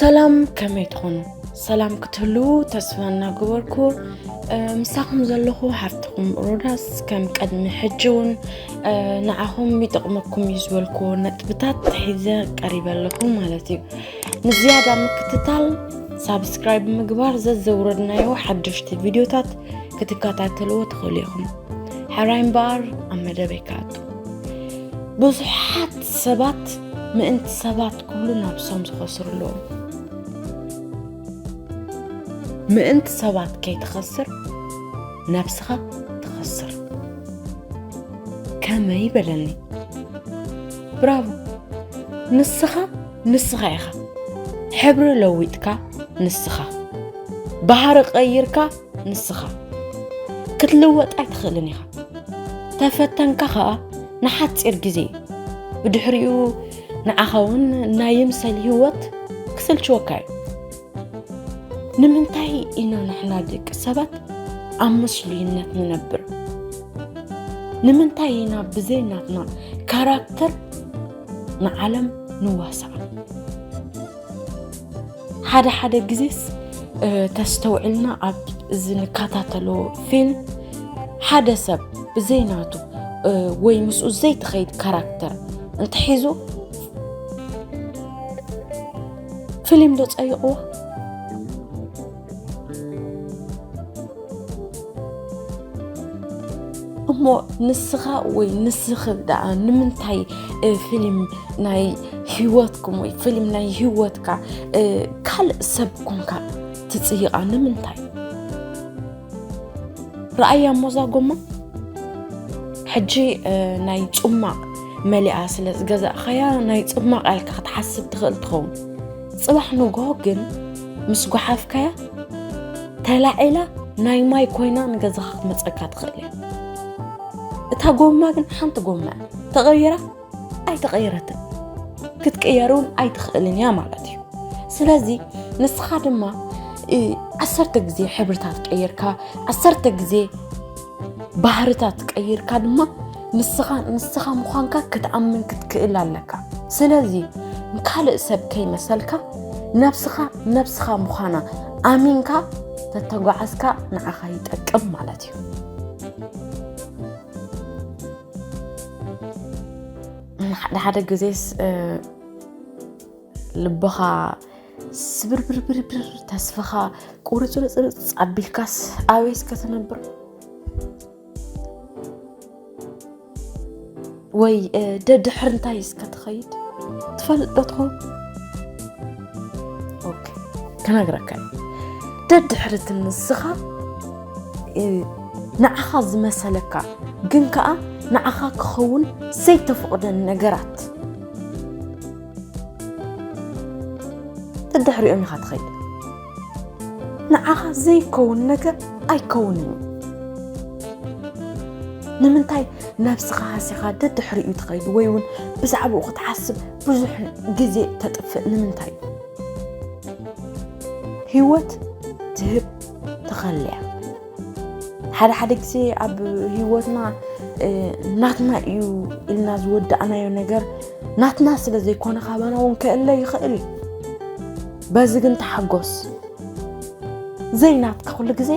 ሰላም፣ ከመይ ትኾኑ? ሰላም ክትህልዉ ተስፋ እናገበርኩ፣ እ፣ ምሳኹም ዘለኹ ሓፍትኹም ሮዳስ፣ ከም ቅድሚ ሕጂ እውን፣ እ፣ ንዓኹም ይጠቕመኩም እዩ ዝበልኩዎ ነጥብታት ሒዘ ቀሪበ ኣለኹ ማለት እዩ። ንዝያዳ ምክትታል ሳብስክራይብ ምግባር፣ ዘዘውረድናዮ ሓደሽቲ ቪድዮታት ክትከታተልዎ ትኽእሉ ኢኹም። ሕራይ እምበኣር ኣብ መደበይ ክኣቱ። ብዙሓት ሰባት ምእንቲ ሰባት ክብሉ ነብሶም ዝኸስሩ ኣለዉ። ምእንቲ ሰባት ከይትኸስር ነብስኻ ትኸስር። ከመይ በለኒ? ብራቮ! ንስኻ ንስኻ ኢኻ። ሕብሪ ለዊጥካ ንስኻ። ባህሪ ቀይርካ ንስኻ። ክትልወጥ ኣይትኽእልን ኢኻ። ተፈተንካ ኸኣ ንሓጺር ግዜ እዩ። ብድሕሪኡ ንዓኻ እውን ናይ ይምሰል ህይወት ክስልችወካ እዩ። ንምንታይ ኢና ንሕና ደቂ ሰባት ኣብ ምስሉይነት ንነብር? ንምንታይ ኢና ብዘይ ናትና ካራክተር ንዓለም ንዋሳኣ? ሓደ ሓደ ግዜስ፣ እ፣ ተስተውዕልና ኣብ እዚ ንከታተሎ ፊልም ሓደ ሰብ ብዘይ ናቱ፣ እ፣ ወይ ምስኡ ዘይትኸይድ ካራክተር እንተሒዙ ፊልም ዶ ጸይቕዋ? እሞ ንስኻ ወይ ንስኺ ደኣ ንምንታይ፣ እ፣ ፊልም ናይ ህይወትኩም ወይ ፊልም ናይ ህይወትካ፣ እ፣ ካልእ ሰብ ኮንካ ትጽይቓ ንምንታይ? ረኣያ እሞ እዛ ጎማ ሕጂ፣ እ፣ ናይ ጽማቕ መሊኣ ስለ ዝገዛእኻያ ናይ ጽማቕ ኢልካ ክትሓስብ ትኽእል ትኸውን። ጽባሕ ንግሆ ግን ምስ ጓሓፍካያ ተላዒላ ናይ ማይ ኮይና ንገዛኻ ክትመጸካ ትኽእል እያ። እታ ጎማ ግን ሓንቲ ጎማ እያ። ተቐይራ ኣይተቐየረትን። ክትቅየር እውን ኣይትኽእልን እያ ማለት እዩ። ስለዚ ንስኻ ድማ፣ እ፣ ዓሰርተ ግዜ ሕብርታት ቀይርካ፣ ዓሰርተ ግዜ ባህርታት ቀይርካ ድማ ንስኻ፣ ንስኻ ምዃንካ ክትኣምን ክትክእል ኣለካ። ስለዚ ንካልእ ሰብ ከይመሰልካ ነብስኻ፣ ነብስኻ ምዃና ኣሚንካ ተተጓዓዝካ ንዓኻ ይጠቅም ማለት እዩ። ሓደ ሓደ ግዜስ፣ እ፣ ልብኻ ስብርብርብርብር፣ ተስፋኻ ቁርጽርጽርጽ ኣቢልካስ ኣበይ እስከ ትነብር? ወይ፣ እ፣ ደድሕሪ እንታይ እስከ ትኸይድ? ትፈልጥ ዶ ትኸውን? ኦኬ፣ ክነግረካ እየ። ደድሕሪ እቲ ንስኻ፣ እ፣ ንዓኻ ዝመሰለካ ግን ከኣ ንዓኻ ክኸውን ዘይተፈቕደን ነገራት ደድሕሪኦም ኢኻ ትኸይድ። ንዓኻ ዘይከውን ነገር ኣይከውንን እዩ። ንምንታይ ነብስኻ ሃሲኻ ደድሕሪኡ ትኸይድ ወይ እውን ብዛዕባኡ ክትሓስብ ብዙሕ ግዜ ተጥፍእ? ንምንታይ? ህይወት ትህብ ትኸልያ። ሓደ ሓደ ግዜ ኣብ ህይወትና፣ እ፣ ናትና እዩ ኢልና ዝወዳእናዮ ነገር ናትና ስለ ዘይኮነ ካባና እውን ክእለ ይኽእል እዩ። በዚ ግን ተሓጎስ። ዘይናትካ ኩሉ ግዜ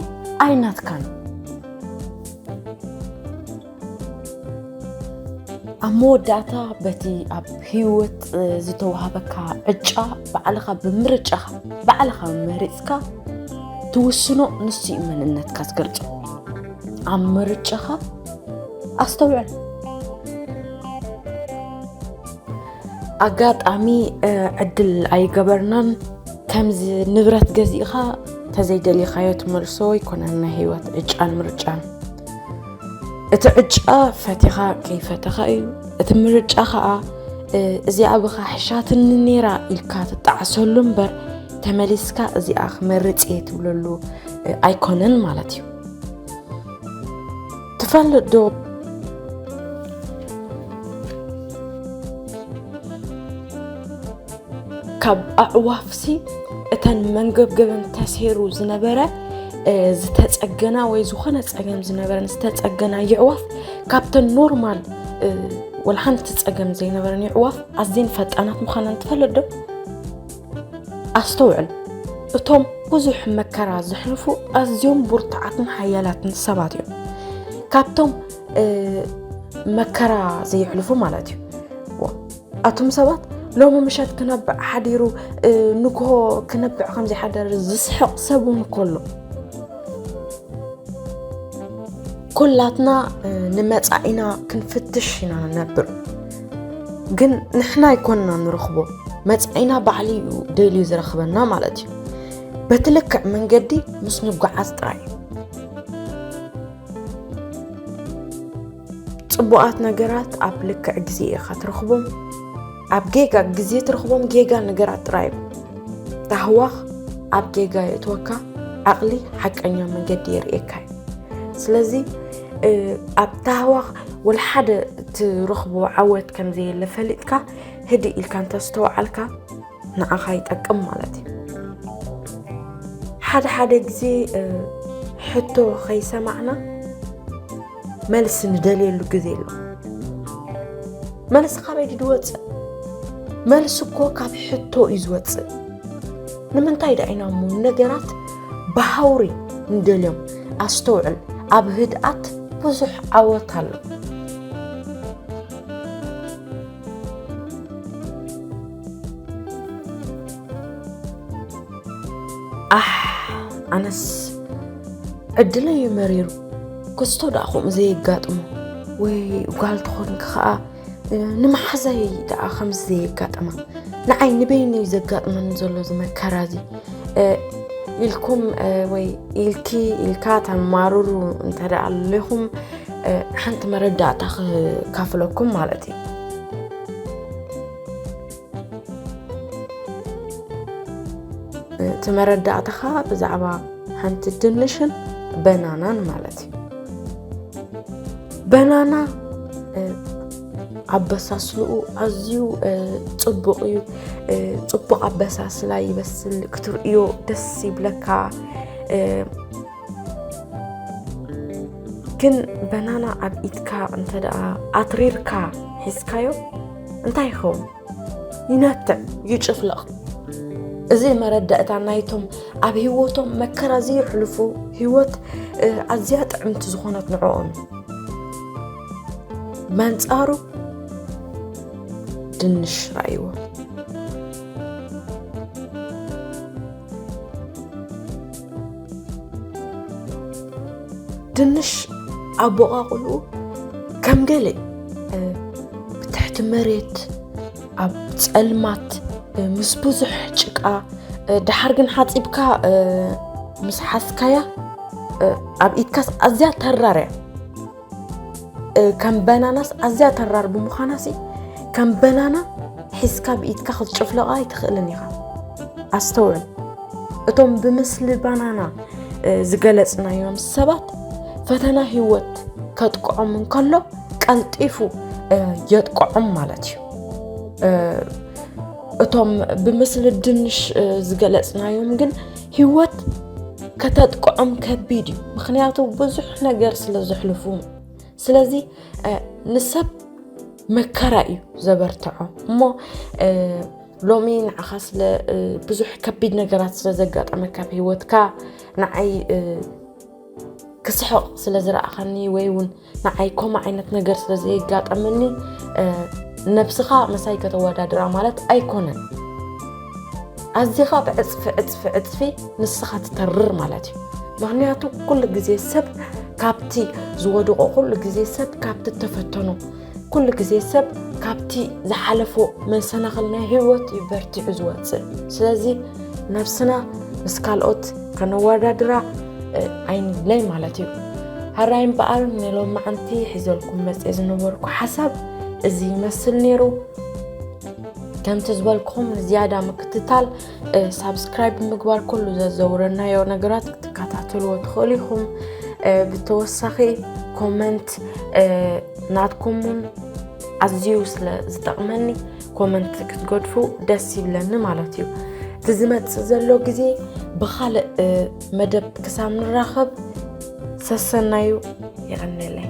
ኣይናትካን። ኣብ መወዳእታ በቲ ኣብ ህይወት፣ እ፣ ዝተዋህበካ ዕጫ ባዕልኻ ብምርጫኻ፣ ባዕልኻ መሪጽካ ትውስኖ ንሱ እዩ መንነትካ ዝገልጾ። ኣብ ምርጫኻ ኣስተውዕል። ኣጋጣሚ፣ እ፣ ዕድል ኣይገበርናን። ከምዚ ንብረት ገዚእኻ ተዘይደሊኻዮ ትመልሶ ኣይኮነን ናይ ህይወት ዕጫን ምርጫን። እቲ ዕጫ ፈቲኻ ከይፈተኻ እዩ። እቲ ምርጫ ኸኣ፣ እ፣ እዚኣ ብኻ ሕሻትኒ ነይራ ኢልካ ትጣዕሰሉ እምበር ተመሊስካ እዚኣ ክመርጽ እየ ትብለሉ፣ እ፣ ኣይኮነን ማለት እዩ። ትፈልጥ ዶ? ካብ ኣዕዋፍሲ እተን መንገብገበን ተሰይሩ ዝነበረ፣ እ፣ ዝተጸገና ወይ ዝኾነ ጸገም ዝነበረን ዝተጸገና የዕዋፍ ካብተን ኖርማል፣ እ፣ ወላ ሓንቲ ጸገም ዘይነበረን የዕዋፍ ኣዝየን ፈጣናት ምዃነን ትፈልጥ ዶ? ኣስተውዕል፣ እቶም ብዙሕ መከራ ዘሕልፉ ኣዝዮም ብርቱዓትን ሓያላትን ሰባት እዮም። ካብቶም መከራ ዘየሕልፉ ማለት እዩ። ኣቱም ሰባት፣ ሎሚ ምሸት ክነብዕ ሓዲሩ ንግሆ ክነብዕ ከምዘይሓደር ዝስሕቕ ሰብ እውን እኮ ኣሎ። ኩላትና ንመጻኢና ክንፍትሽ ኢና ንነብር። ግን ንሕና ኣይኮንና ንረኽቦ፣ መጻኢና ባዕሉ እዩ ደልዩ ዝረኽበና ማለት እዩ። በቲ ልክዕ መንገዲ ምስ ንጓዓዝ ጥራይ እዩ። ጽቡቓት ነገራት ኣብ ልክዕ ግዜ ኢኻ ትረኽቦም። ኣብ ጌጋ ግዜ ትረኽቦም ጌጋ ነገራት ጥራይ እዮም። ታህዋኽ ኣብ ጌጋ የእትወካ፣ ዓቕሊ ሓቀኛ መንገዲ የርእየካ እዩ። ስለዚ ኣብ ታህዋኽ ወላ ሓደ ትረኽቦ ዓወት ከም ዘየለ ፈሊጥካ፣ ህድእ ኢልካ እንተስተውዓልካ ንዓኻ ይጠቅም ማለት እዩ። ሓደ ሓደ ግዜ ሕቶ ከይሰማዕና መልሲ ንደልየሉ ግዜ ኣሎ። መልሲ ካበይ ድዩ ዝወፅእ? መልሲ እኮ ካብ ሕቶ እዩ ዝወፅእ። ንምንታይ ደኣ ኢና እሞ ነገራት ብሃውሪ ንደልዮም? ኣስተውዕል፣ ኣብ ህድኣት ብዙሕ ዓወት ኣሎ። ኣሕ፣ ኣነስ ዕድለይ እዩ መሪሩ። ክስቶ ደኣ ከምኡ ዘየጋጥሞ፣ ወይ ጓል ተኾንኪ ኸኣ ንምሓዛይ ደኣ ከምዚ ዘየጋጠማ፣ ንዓይ ንበይነይ ዘጋጥመኒ ዘሎ እዚ መከራ እዚ ኢልኩም ወይ ኢልኪ ኢልካ ተማርሩ እንተ ደኣ ኣለኹም፣ ሓንቲ መረዳእታ ክካፍለኩም ማለት እዩ። እቲ መረዳእታኻ ብዛዕባ ሓንቲ ድንሽን በናናን ማለት እዩ። በናና ኣበሳስልኡ ኣዝዩ ጽቡቕ እዩ። ጽቡቕ ኣበሳስላ ይበስል፣ ክትርእዮ ደስ ይብለካ። ግን በናና ኣብ ኢድካ እንተ ደኣ ኣትሪርካ ሒዝካዮ እንታይ ይኸውን? ይነትዕ፣ ይጭፍለቕ። እዚ መረዳእታ ናይቶም ኣብ ህይወቶም መከራ ዘየሕልፉ፣ ህይወት ኣዝያ ጥዕምቲ ዝኾነት ንዕኦም። መንጻሩ ድንሽ ራእይዎ። ድንሽ ኣቦቓቕልኡ ከም ገለ ብትሕቲ መሬት ኣብ ጸልማት ምስ ብዙሕ ጭቃ ደሓር ግን ሓጺብካ ምስ ሓዝካያ ኣብ ኢድካስ ኣዝያ ተራር እያ። ከም በናናስ ኣዝያ ተራር ብምዃናሲ ከም በናና ሒዝካ ብኢድካ ክትጭፍለቓ ኣይትኽእልን ኢኻ። ኣስተውዕል፣ እቶም ብምስሊ ባናና ዝገለጽናዮም ሰባት ፈተና ህይወት ከጥቅዖም እንከሎ ቀልጢፉ የጥቅዖም ማለት እዩ። እቶም ብምስሊ ድንሽ ዝገለጽናዮም ግን ህይወት ከተጥቅዖም ከቢድ እዩ። ምኽንያቱ ብዙሕ ነገር ስለ ዘሕልፉ። ስለዚ ንሰብ መከራ እዩ ዘበርትዖ። እሞ ሎሚ ንዓኻ ስለ ብዙሕ ከቢድ ነገራት ስለ ዘጋጠመካ ኣብ ህይወትካ ንዓይ ክስሕቕ ስለ ዝረኣኻኒ ወይ እውን ንዓይ ከምኡ ዓይነት ነገር ስለ ዘየጋጠመኒ ነብስኻ ምሳይ ከተወዳድራ ማለት ኣይኮነን። ኣዚኻ ብዕፅፊ ዕፅፊ ዕፅፊ ንስኻ ትተርር ማለት እዩ። ምኽንያቱ ኩሉ ግዜ ሰብ ካብቲ ዝወደቆ፣ ኩሉ ግዜ ሰብ ካብቲ ተፈተኖ፣ ኩሉ ግዜ ሰብ ካብቲ ዝሓለፎ መሰናኽል ናይ ህይወት እዩ በርቲዑ ዝወፅእ። ስለዚ ነብስና ምስ ካልኦት ከነወዳድራ ኣይንለይ ማለት እዩ። ሃራይ እምበኣር ንሎማዓንቲ ሒዘልኩም መፅየ ዝነበርኩ ሓሳብ እዚ ይመስል ነይሩ። ከምቲ ዝበልኩኹም ንዝያዳ ምክትታል ሳብስክራይብ ብምግባር ኩሉ ዘዘውረናዮ ነገራት ክትከታተልዎ ትኽእሉ ኢኹም። ብተወሳኺ ኮመንት ናትኩምን ኣዝዩ ስለ ዝጠቕመኒ ኮመንት ክትገድፉ ደስ ይብለኒ ማለት እዩ። እቲ ዝመጽእ ዘሎ ግዜ ብኻልእ መደብ ክሳብ ንራኸብ ሰሰናዩ። የቐንየለይ።